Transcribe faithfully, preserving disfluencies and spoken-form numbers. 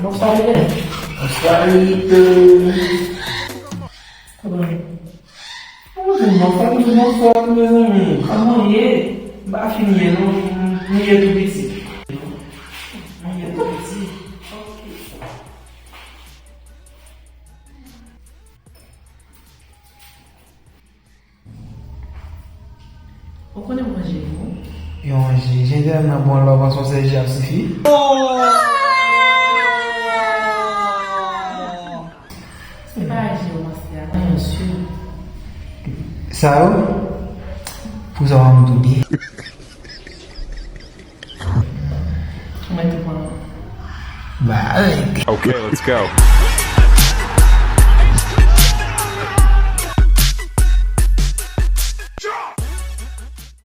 Bonswa, Miguel. Bonswa, Lito. Kòman w ye? Mwen byen, bonswa, mezanmi. Kòman w ye? M pa fin ye, non. M ye tou piti. M ye tou piti. Ok. Ou konnen mwen jeni, wi. Yon je, je tèlman bon lòv an son sèl je ap sifi. Se pa je w panse a, nan yon je. Sa yo? Pou sa w ap tou de. Mwen tou pran. Ba, arete. Okay, let's go.